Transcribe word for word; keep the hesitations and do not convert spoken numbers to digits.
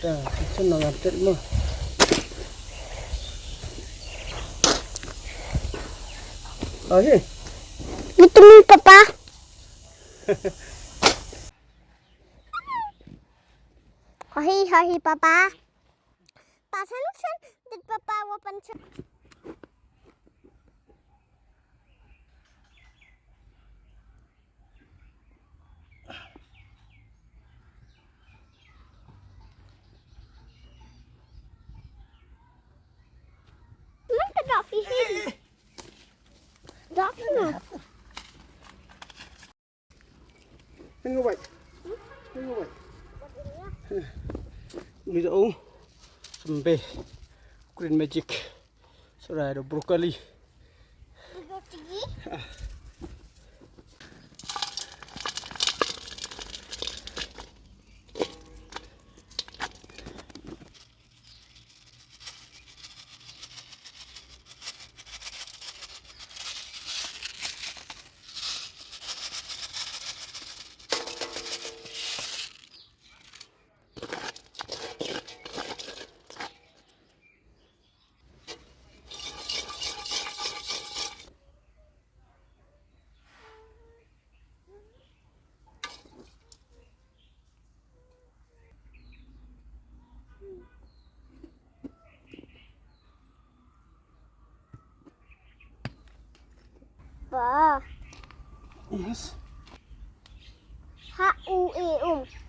Ya, itu na ngantet mo. Oh, hi. Itu mi papa. Hohi, hohi, papa. Pasan, san, dit papa, wapan, san. Manta dok hi. Dok hi. Hang away. Hang away. Ni da, oh. Sambe. Green magic. Sarai da broccoli. Ba. Yes. Ha u e um.